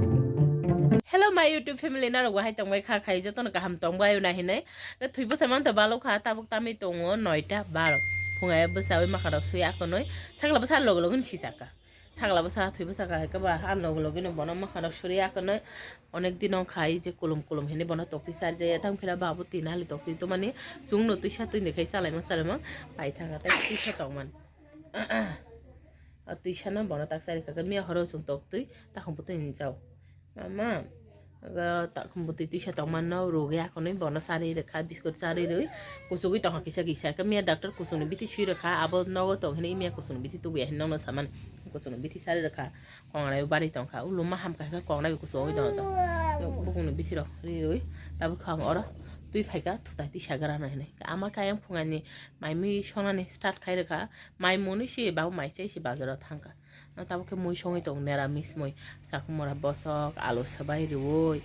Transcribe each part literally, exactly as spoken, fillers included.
Hello my YouTube family, narok bahai tongbai kha khai jotono kaham tongbai na hinai. Thwi bwsa man to balok kha, tabuk tamwi tongo noita baro. Phungai bwsa oi makha rok sui akonoi. Sakla bwsa log log ni sisaka. Sakla bwsa thwi bwsa kha khe ba a log log ni bono makha rok suri akonoi. Onek din ong khai je kulum kulum hini bono tokti sar je tang phira babu tin hali tokti to mani chung no twisa twi ni khai chalai mang chalai mang pai thang kha tei twisa tong man. O twisano bono tak chari kha khe miya horo chwng tok twi takhum bwtwi ni jao. Mama, takhum bwtwi twisa tongmano rwgwi akonwi bono chari rwkha, biskut chari rwi kuchugwi tongkha kisa kisa. Khe miya doctor kuchukni bithi swi rwkha, abo nogo tong hwnwi miya kuchukni bithi tubuya hwnwi nokno saman. Kuchukni bithi chari rwkha, kongrai bari tongkha, ulo ma hamkha khe kongrai kuchuk oi tongkha. Bukungni bithi rok ri rwi tabuk kha oro twi phaikha thutai tisa gra nai hwnwi. Ama khe ayang phungani mai mui sonani start khai rwkha. Mai muni si babu mai chai si bazaro thangkha. Tabuk khe mui songwi tong neramis mui. Chakhumora bosok, alu sabai riui,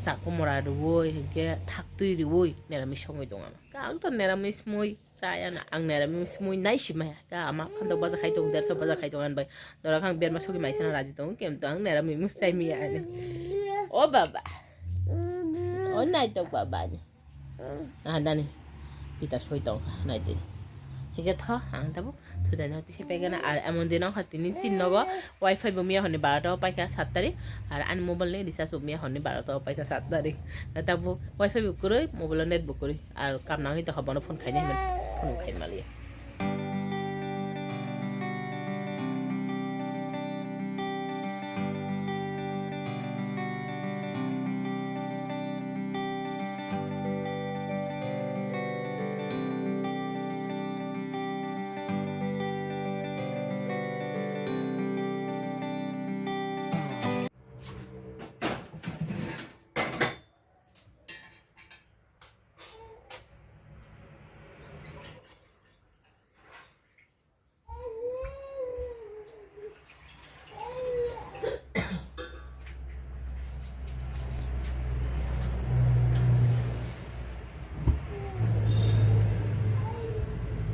chakhumora riui, hinkhe thaktwi riui neramis songwi tong ama. Ang to neramis mui chaya na, ang neramis mui nai si maya. Khe ama phantok baja khai tong, derso baja khai tong ani bai. Dora khang berma soki mai sana raji tong, kem to ang neramis mui chai maya ani. O baba. O nai tok baba ani. Ah, dani. Pita soi tong kha, nai twi. Hige tho, ang tabuk thudai no tisi pegana, ar emon din ong kha tini chin nogo wifi bo miya honni barota o paikha sat tarik, ar ani mobile ni recharge bo miya honni barota o paikha sat tarik. Tabuk wifi bo kwrwi, mobile o net bo kwrwi, ar kam nangwi tongkha bono phone khainai hinwi phone bo khai maliya.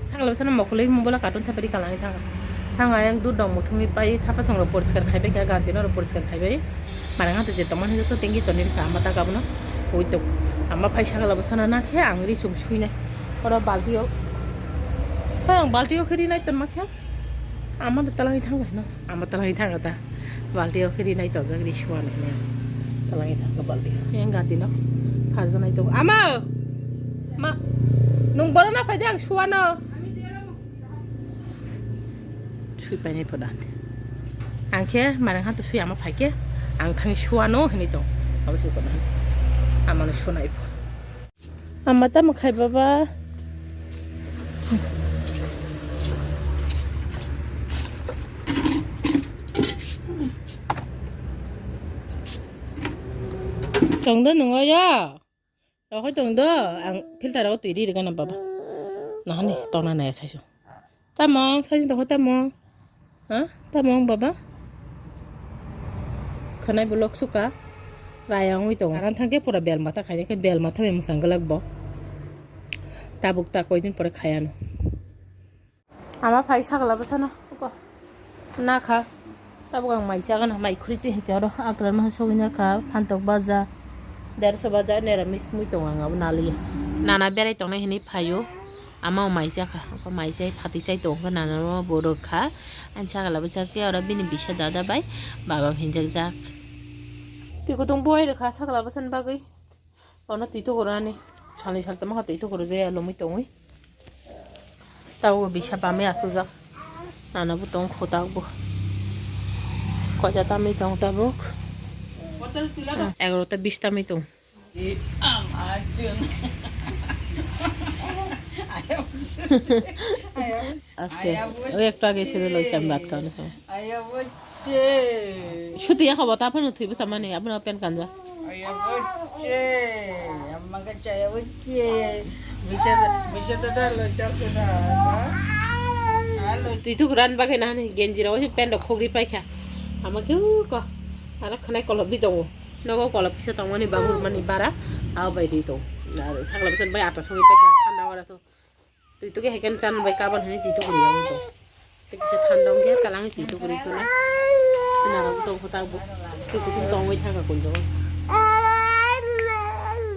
Sakla bwsano mokolwi mobile o cartoon thapari kalangwi thangkha. Thang ayang dudong muthungwi pai thapa songrok poriskar khaibai kha, ganti norok poriskar khaibai. Marang hante je tongmani joto tengwi tonwi rwkha ama tak abono. Ui tok ama phai sakla bwsano nakhe ang ri chum suinai. Oro balti o. Hai ang balti o khe rinai tonma khe. Ama da talangwi thangbai no. Ama talangwi thangkha ta. Balti o khe rinai tonjak ri suanai hinwi. Talangwi thangkha balti. Yang ganti no. Pharjanai tongo. Ama! Ma! Nung borok na phaidi ang suano. Sui painai phoda. Ang khe marang han to sui ama phai khe ang thangwi suano hinwi tong. Abo sui phoda. Amano sunai pho. Ama tamo khai baba. Tong do nungo ya. Tokoi tong do, ang filter o twi ri rwgana baba. Nahani tongna naya saiso. Tamong, saiso tokoi tamong. Ha? Tamong baba. Khanai bo lok suka. Rayang wi tongo. Aran thangke pura bel mata khaini khe bel mata bai mwsang glak bo. Tabuk ta koi din pore khayano. Ama phai sakla bwsano. Nakha. Tabuk ang mai chagana, mai khuri twi hwnkhe oro aklar maha sogwi nakha, phantok baja, derso baja, neramis mui tongo ang abo naliya. Nana berai tongnai hinwi phaio, ama o mai chakha, mai chai phatwi chai tongo, nana no bo rwkha, ani sakla bwsakhe oro bini bisa dada bai baba hinjak jak. Twi kutung boi rwkha sakla bwsani bagwi. Ono twi tukurani salni sal tongma kha twi tukur je lomwi tongwi. Tabuk bisa bamwi achukjak. Nana bo tong kho tabuk. Koita tamwi tong tabuk. Egarota bis tamwi tong. Aske, oi ekta age sede loisa bhat khauna sa. Suti ya khabo ta phano thwi bwsa mani, abono pen kanja. Aya bocche, amma ka chaya bocche. Bisa, bisa tada lo chase na. Halo. Twi tukuran bagwi nahani genji rok si pant rok khogri paikha. Ama khe u ko. Ara khanai kolop di tongo. Nogo kolop kisa tongmani babur mani bara. Abo bai di tong. Sakla bwsani bai ata songwi paikha. Thanda ora to. Twi tuke hai khe chan bai kaban hwnwi twi tukuri yang to. Tei kisa thanda wngkhe talang twi tukuri tuna. Nana bo tong kho tabuk. Twi kutung tongwi thangkha kunjo.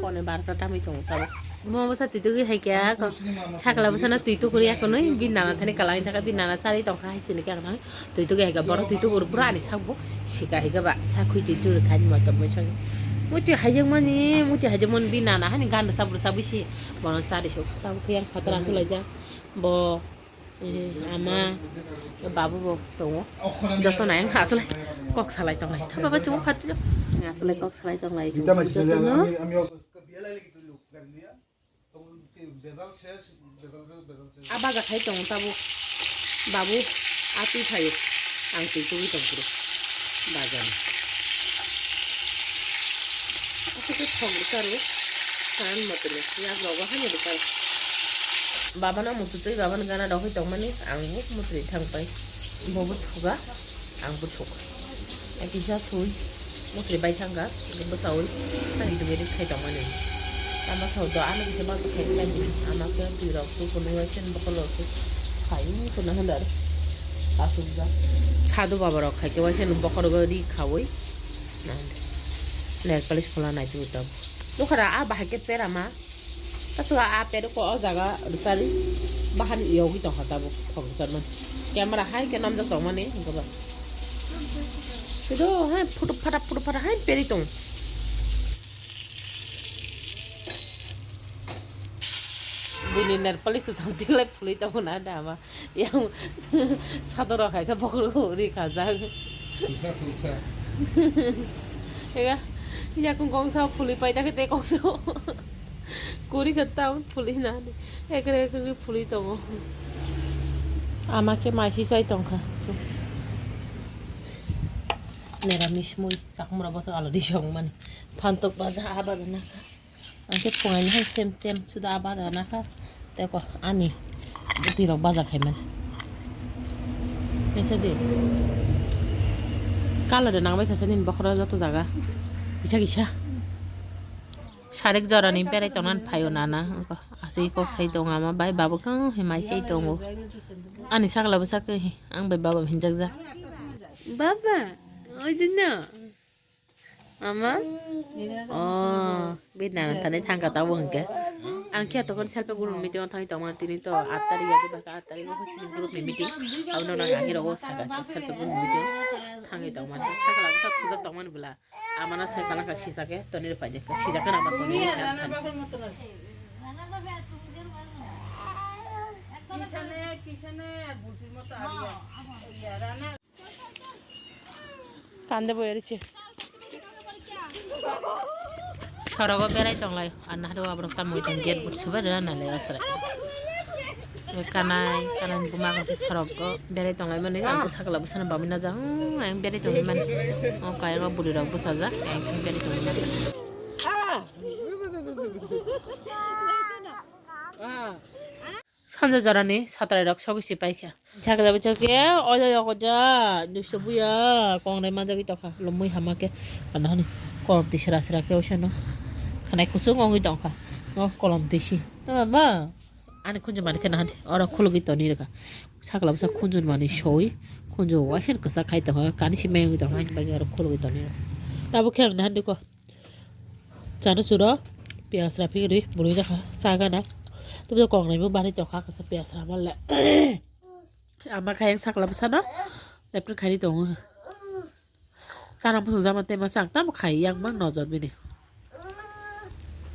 Kone barka tamwi tongo tabuk. Mo bwsa twi tugwi hai kya ko. Sakla bwsano twi tuguri ya konwi bi nana thani kwlangwi thangkha, bi nana charwi tongkha hai sini khe ang thangwi. Twi tugwi hai kha borok twi tugur pura ani sakbo sika hai khe ba sakhwi twi tuguri kha ani motom bai soi. Muti haijakmani, muti haijakmani bi nana hani ganda sabur sabwi si bono charwi sok. Tabuk khe yang phataro aswk laijak. Bo Eh, ama, babu bo tongo. Joto nai wng kha aswlai kok salai tonglai. Tho baba chungo khatio. Aswlai kok salai tonglai chungo joto no. A baja khai tongo tabuk. Babu, a twi phaio. Ang twi tugwi tong phuru. Baja ni. Aswk khe thok rwkha rw. Phan motoro yak rogo haino rwkha rw. Babano muchutwi babani gana rogwi tongmani ang bo mutri thang pai. Bobo thuga, ang bo thuk. Kisa thui mutri bai thangkha, bwsaui ani dugui khai tongmani. Tama sao do ano kisa bak khai pai ama khe twi rok tu kunu wai chen bokol rok khai kunu handar. Asukjak. Sadu baba rok khai khe wai chen bokol rok ri khaui. Nail polish khwla nai twi tam. Nukhara a bahai khe pera ma. Aswk a peri ko o jaga rwchari bahan yogwi tongkha tabuk thok rwcharmani. Camera hai khe namjak tongmani hwnkhe ba. Kido hai photo phata photo phata hai peri tong. Bini nail polish kwcham tiklai phulwi tongo na da ama. Yang sadorok hai khe bokhorok ri khajak. Thungsa, thungsa. Ega, yakung kongsa phulwi pai ta khe tei kongsa. Kuri khe tam phulwi na. Ekre ekre phulwi tongo. Ama khe mai si chai tongkha. Neramis mui chakmura bwswk aladi songmani. Phantok baja, a baja nakha. Ang khe phungaini hai sem tem suda abada nakha. Tei ko ani bwtwi rok baja khaimani. Kaisa di. Color de nangbai khaisa nini bokhoro joto jaga. Kisa kisa. Sarik jorani berai tongnan phaio nana. Asui kok sai tongo ama bai babu kang himai sai tongo. Ani sakla bwsa khe ang bai baba hinjak jak. Baba, oi jino. Ama? Oh, bini nana thani thangkha tabuk hwnkhe. Ang khe tokon selfie group meeting o thangwi tongmani tini to aat tarik ya, bwkha aat tarik o sini group ni meeting. Abono nang agirok o saka selfie group meeting thangwi tongmani. Sakla bwsa thujak tongmani bwla. Amano sai phalangkha sijak khe toni rw paijak khe sijak khe rama toni rw paijak. Kisane, kisane, bultir moto aria. Iya, rana. Kande boyar se. Sorogo berai tonglai, anna hadu abrok tamo itong gate but subar rana le asra. Kanai, kanai buma ko sorok go berai tonglai mani, ang ko sakla bwsana bamina jang, ang berai tonglai mani. O kaya go buri rok bwsajak, ang berai tonglai mani. Sanja jorani satrai rok sogwi se paikha. Thakla bwsakhe oya yokja duiso buya kongrai manjagwi tongkha lomwi hama khe. Ano hani kolom twi sra sra khe oisano khanai kuchuk wngwi tongkha. O kolom twi si. Tama ma ani khunju mani khe nahani oro khulugwi toni rwkha. Sakla bwsa khunju mani soi khunju waisir kwchak khai tongkha kani si meng wngwi tongkha ani bagwi oro khulugwi toni rwkha. Tabuk khe ang nahani kho. Chana churo piyas ra phikri bwrwi jakha cha gana. Tubui kok nai bo bari tokha kasa piyas ra mole. Ama khe sakla bwsano lepre khairi tongo. Chana bwswk jama tema chang tamo khai yang mang nojor bini.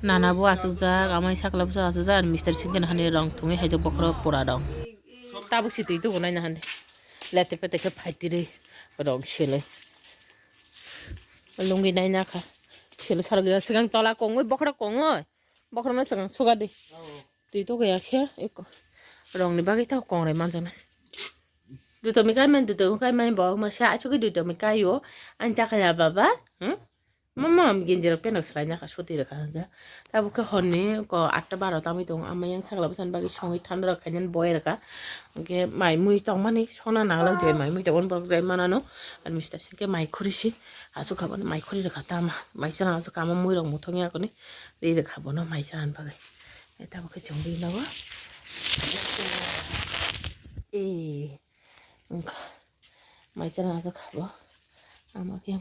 Nana bo achukjak, amai sakla bwsa achukjak, ani mister singkhe hani rong thungwi haijak bokhoro pura rong. Tabuk si twi tubu naina hande. Lete pete khe phaitirwi rong seloi. Lungwi naina kha. Selo sarok ya, swkang tola kongwi, bokhorok kongwi. Bokhorokno swkang suga di. Twi to gaya khe, eko. Rongni bagwi tao kongrai manjaknai. Duto mi kai mani, duto mi kai mani, bo ma sa achugwi duto mi kai o. Ani takala baba, hmm? Mama, mi genji rok peno swlai nakha, suti rwkha hwnkhe. Tabuk khe horni ko atta baro tangwi tongo. Ama yang sakla bwsani bagwi songwi thanda rok khainani boi rwkha. Hwnkhe mai mui tongmani sona nanglak je, mai mui tongmani borok jai manano. Ani mister singkhe mai khuri si. Aswk kha bono mai khuri rwkha tama. Mai chana aswk kha, ama mui rok muthung ya koni. Ri rwkha bono mai chana bagwi. Tamo khe chwng ri nogo. Eh, wngkha. Mai chana aswk kha bo. Ama khe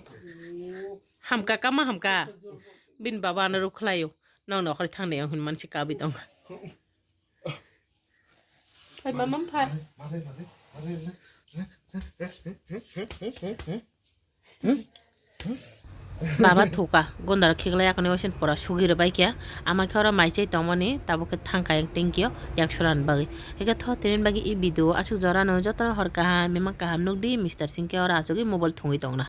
hamka kama hamka. Bini baba ano ruk khlaio. Nong nokhori thang de hwn man se kabi tong. Phai mamam phai. Baba thuka, gondaro khiklai akoni waisen pora sugi rwbai kya. Ama khe oro mai chai tongmani, tabuk khe thangka yang tengkio, yak suran bagwi. Hikhe tho tinin bagwi i video aswk jora no jotono hor kaham, mimang kaham nukdi, Mister Singh khe oro achugwi mobile thungwi tongna.